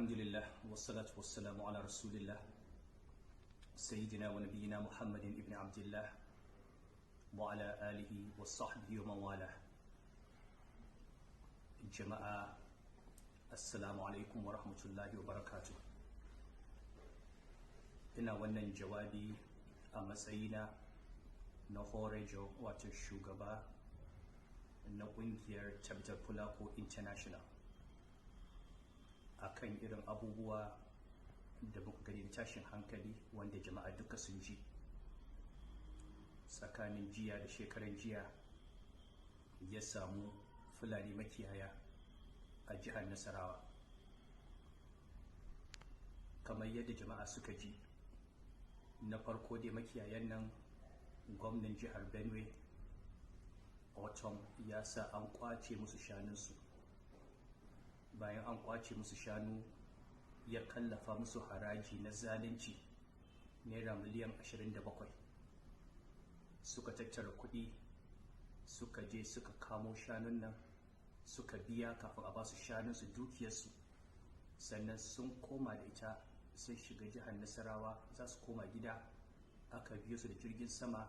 Alhamdulillah, wassalatu wassalamu ala rasulillah, sayyidina wa nabiyyina Muhammadin ibn Abdullah wa ala alihi wa sahbihi wa man wala. Jama'a, assalamu alaikum wa rahmatullahi wa barakatuh. Ina wannan jawabi a matsayina na Horejo, wato shugaba na kungiyar Tabbatar Fulako International, akan irin abubuwa da muka gani tashin hankali wanda jama'a duka sun ji tsakanin jiya da shekaran jiya ya samu Fulani makiyaya a jihar Nasarawa. Kamar yadda jama'a suka ji, na farko dai makiyayan nan, gwamnan jihar Benue Ortom ya sa an kwace musu shanunsu. Bayan an kwace musu shanu, ya kallafa musu haraji na zalunci, naira miliyan 27. Suka tattara kuɗi, suka je suka kamo shanun nan, suka biya kafin a ba su shanunsu, dukiyarsu. Sannan sun koma da ita, sun shiga jihar Nasarawa za su koma gida, aka biyo su da jirgin sama,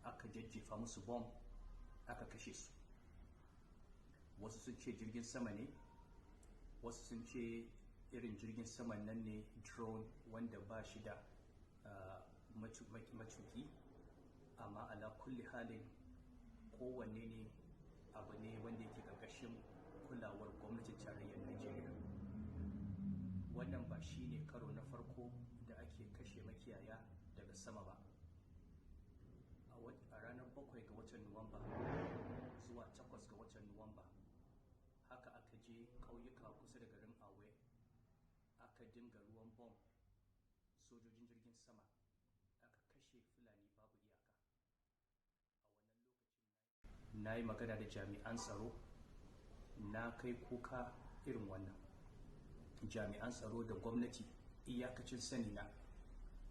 aka jajjefa musu bom, aka kashe su. Wasu sun ce jirgin sama ne, wasu sun ce irin jirgin saman nan ne, drone, wanda ba shi da matuki. Amma ala kulli halin, kowanne ne, abu ne wanda yake ƙarƙashin kulawar gwamnatin tarayyar Najeriya. Wannan ba shi ne karo na farko da ake kashe makiyaya daga sama ba. A ranar 7 ga watan Nuwamba zuwa 8 ga watan Nuwamba, haka aka je ƙauyuka kusa da garin Awe, aka dinga ruwan bom, sojojin jirgin sama, aka kashe Fulani babu iyaka. A wannan lokacin na yi magana da jami'an tsaro, na kai kuka irin wannan. Jami'an tsaro da gwamnati, iyakacin sani na,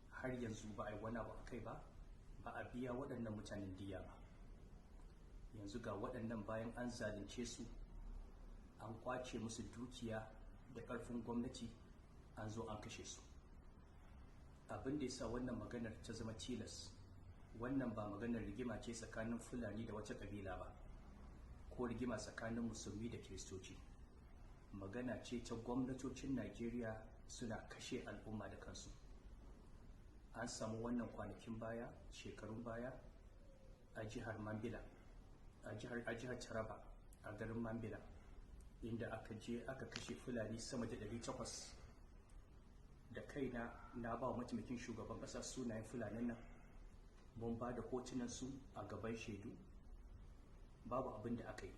har yanzu ba a yi wani abu a kai ba, ba a biya waɗannan mutanen diya ba. Yanzu ga waɗannan, bayan an zalunce su, an kwace musu dukiya da ƙarfin gwamnati, an zo an kashe su. Abin da ya sa wannan maganar ta zama tilas, wannan ba maganar rigima ce tsakanin Fulani da wata ƙabila ba, ko rigima tsakanin Musulmi da Kiristoci. Magana ce ta gwamnatocin Najeriya suna kashe al'umma da kansu. An samu wannan kwanakin baya, shekarun baya, a jihar Mambila, a jihar Taraba, a garin Mambila, inda aka je aka kashe Fulani sama da 800. Da kaina na ba wa mataimakin shugaban ƙasa sunayen Fulanin nan, mun ba da hotunansu a gaban shaidu. Babu abin da aka yi.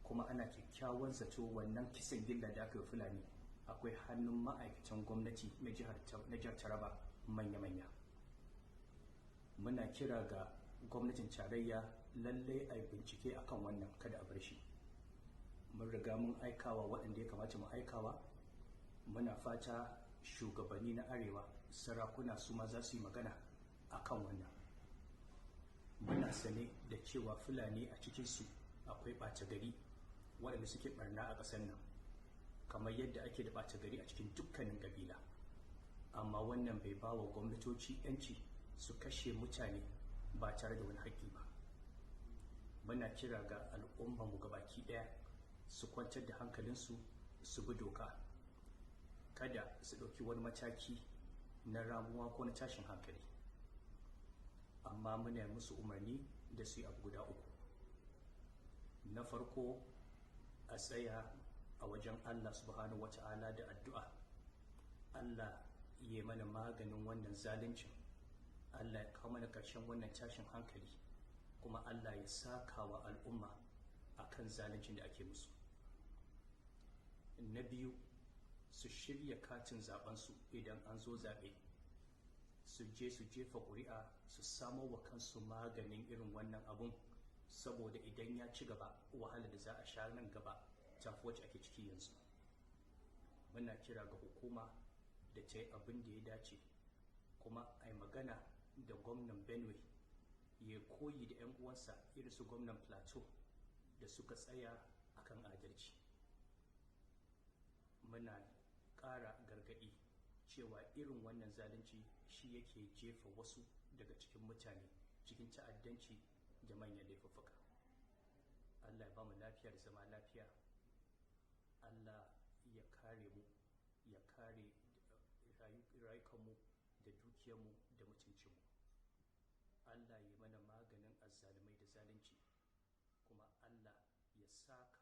Kuma ana kyakkyawan zato wannan kisan gilla da aka yi Fulani akwai hannun ma'aikatan gwamnati na jihar Taraba manya-manya. Muna kira ga gwamnatin tarayya, lallai a yi bincike akan wannan, kada a bar shi. Mun riga mun aikawa waɗanda ya kamata mu aikawa. Muna fata shugabanni na Arewa, sarakuna, su ma za su yi magana akan wannan. Muna sane da cewa Fulani a cikinsu akwai ɓata gari waɗanda suke ɓarna a ƙasar nan, kamar yadda ake da ɓata gari a cikin dukkanin ƙabila. Amma wannan bai ba wa gwamnatoci 'yanci su kashe mutane ba tare da wani haƙƙi ba. Muna kira ga al'ummarmu gabaki ɗaya su kwantar da hankalinsu, su bi doka, kada su ɗauki wani mataki na ramuwa ko na tashin hankali. Amma muna musu umarni da su yi abu guda uku. Na farko, a tsaya a wajen Allah subhanahu wata'ala da addu'a, Allah ya mana maganin wannan zaluncin, Allah ya kawo mana ƙarshen wannan tashin hankali, kuma Allah ya saka wa al'umma akan zaluncin da ake musu. Na biyu, su shirya katin zabensu. Idan an zo zaɓe, su je su jefa ƙuri'a, su samo wa kansu maganin irin wannan abun, saboda idan ya ci gaba, wahala da za a sha nan gaba tafi wacce ake ciki yanzu. Muna kira ga hukuma da ta yi abin da ya dace, kuma a yi magana da gwamnan Benue ya koyi da 'yan uwansa irin su gwamnan Plateau da suka tsaya akan adalci. Muna ƙara cewa irin wannan zalunci shi yake jefa wasu daga cikin mutane cikin ta'addanci da manyan laifuffuka. Allah ya ba mu lafiya da zama lafiya. Allah ya kare mu, ya kare rayukanmu da dukiyarmu da mutuncinmu. Allah ya mana maganin azzalumai da zalunci, kuma Allah ya saka